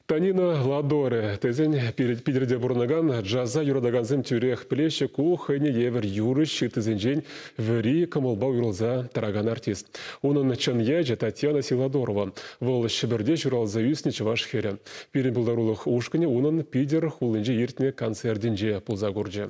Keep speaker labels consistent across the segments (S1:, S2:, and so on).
S1: Танина Ладоре тесен Питӗрте пурӑнакан джаза юратакансем тӳрех пӗлеҫҫӗ, ку хӑйне евӗр юрӑҫ ыттисенчен вӗри кӑмӑлпа уйрӑлса тӑракан артист. Унӑн чӑн ячӗ Татьяна Силадорова. Вӑл Ҫӗпӗрте ҫуралса ӳснӗ чӑваш хӗрӗ. Пирӗн пултарулӑх ушкӑнӗ унӑн Питӗр хулинче иртнӗ концертӗнче пулса курчӗ.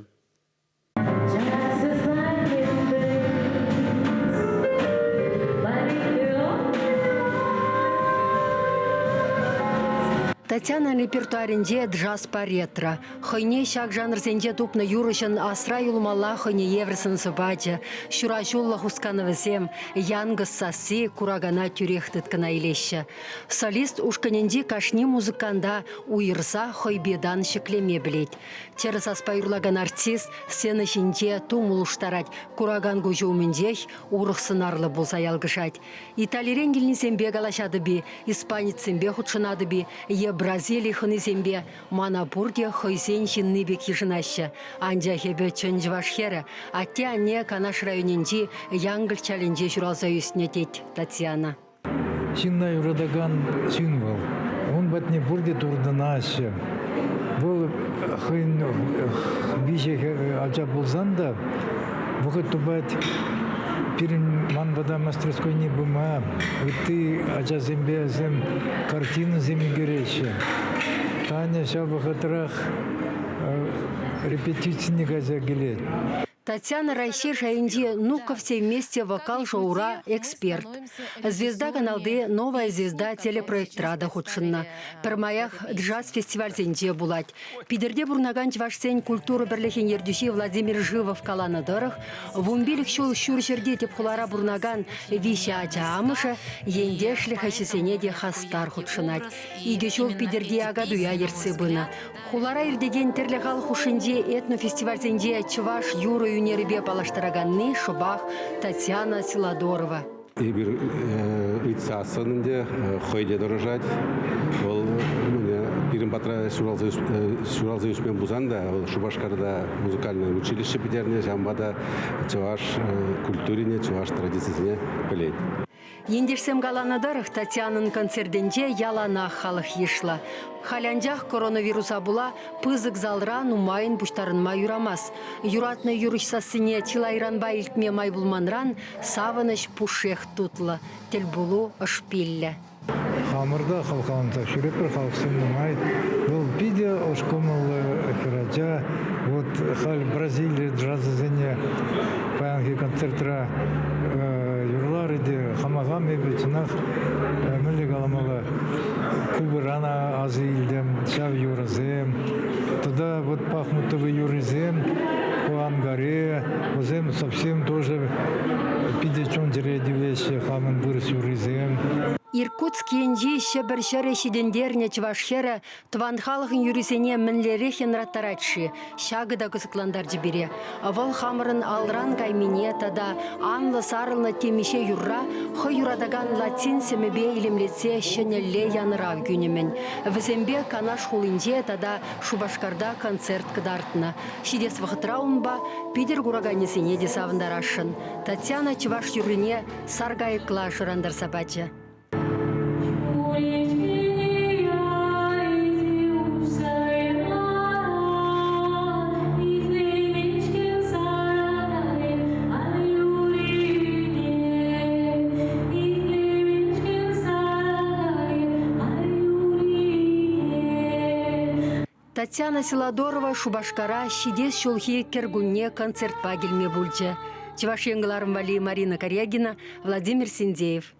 S2: Татьяна репертуарӗнче джазпа ретро. Хӑйне ҫак жанрсенче тупнӑ юрӑҫӑн асра юлмалла хӑйне евӗр сӑн-сӑпачӗ, ҫураҫуллӑ хусканӑвӗсем, янкӑс сасси куракана тӳрех тыткӑна илеҫҫӗ. Солист ушкӑнӗнчи кашни музыканта уйӑрса хӑйпе тан ҫӗклеме пӗлет. Чӗрӗ саспа юрлакан артист сцена ҫинче тум улӑштарать, куракан куҫӗ умӗнчех урӑх сӑнарлӑ пулса ялкӑшать. Италирен килнисемпе калаҫатӑп-и, испанецсемпе хутшӑнатӑп-и е Бразили хӑнисемпе, мана пурте хӑйсен ҫынни пек йышӑнаҫҫӗ. Анчах эпӗ чӑн чӑваш хӗрӗ, атте-анне Канаш районӗнчи Янкӑлч ялӗнче ҫуралса ӳснӗ, тет Татьяна.
S3: Ҫынна юратакан ҫын вӑл. Ун патне пурте туртӑнаҫҫӗ. Вӑл хӑйӗн виҫӗ ача пулсан та вӑхӑт тупать пирӗн ман пата мастерскойне пыма, ытти ачасемпе вӗсем картинӑсем ӳкереҫҫӗ. Таня ҫав вӑхӑтрах репетицине кайса килет.
S2: Татьяна Раҫҫей шайӗнчи «Ну-ка все вместе» вокал-шоура эксперт. «Звезда» каналти «Новая звезда» телепроектра та хутшӑннӑ. Пӗрмаях джаз-фестивальсенче пулать. Питӗрте пурӑнакан чӑвашсен культура пӗрлӗхӗн ертӳҫи Владимир Живов каланӑ тӑрӑх, 15 ҫул ҫурҫӗрти тӗп хулара пурӑнакан виҫӗ ача амӑшӗ ентешлӗх ӗҫӗсене те хастар хутшӑнать. Икӗ ҫул Питӗрти Акатуя ертсе пынӑ. Хулара иртекен тӗрлӗ халӑх хушшинчи этнофестивальсенче чӑваш юрӑ ӳнерӗпе паллаштараканни шӑпах Татьяна Силадорова.
S4: Эпир ыйтсассӑн ӗнтӗ хӑй те тӑрӑшать. Вӑл пирӗн патра ҫуралса ӳсмен пулсан та вӑл Шупашкарта музыкальное училище пӗтернӗ, ҫавӑнпа та чӑваш культурине, чӑваш традицисене пӗлет.
S2: Ентешсем каланӑ тӑрӑх, Татьянӑн концертӗнче яланах халӑх йышлӑ. Халь анчах коронавируса пула пысӑк залра нумайӑн пуҫтарӑнма юрамасть. Юратнӑ юрӑҫ сассине чылайранпа илтме май пулманран савӑнӑҫ пушшех тутлӑ, тӗлпулу ӑшпиллӗ.
S3: Хамӑр та хавхаланса ҫӳретпӗр, халӑхсем нумай. Вӑл питӗ ӑш кӑмӑллӑ хӗрача. Вот халь Бразилири джазӗсене паянхи концертра юрларӗ те хама-хам эпӗ чӑнах мӗнле каламалла Кубӑран аса илтӗм ҫав юрӑсем. Тата вот Пахмутовы юррисем Хуангаре, вӗсем совсем тоже питӗ чун-чӗре тивеҫҫӗ хамӑн вырӑс юррисем.
S2: Иркутск енчи Ҫӗпӗр ҫӗрӗ ҫитӗнтернӗ чӑваш хӗрӗ Тӑван халӑхӑн юррисене мӗнлерех янраттарать-ши? Ҫакӑ та кӑсӑклантарчӗ пире. Вӑл хамӑрӑн алран каймине тата анлӑ сарӑлнӑ темиҫе юрра хӑй юратакан латин сӗмӗпе илемлетсе ҫӗнӗлле янӑрав кӳнӗ-мӗн. Вӗсемпе Канаш хулинче тата Шупашкарта концерт кӑтартнӑ. Ҫитес вӑхӑтра унпа Питӗр кураканӗсене те савӑнтарасшӑн. Татьяна чӑваш юррине саркайӑкла шӑрантарса пачӗ. Татьяна Силадорова Шупашкара ҫитес ҫулхи кӗркунне концертпа килме пулчӗ. Чӑваш Ен кӑларӑм валли Марина Карягина, Владимир Синдеев.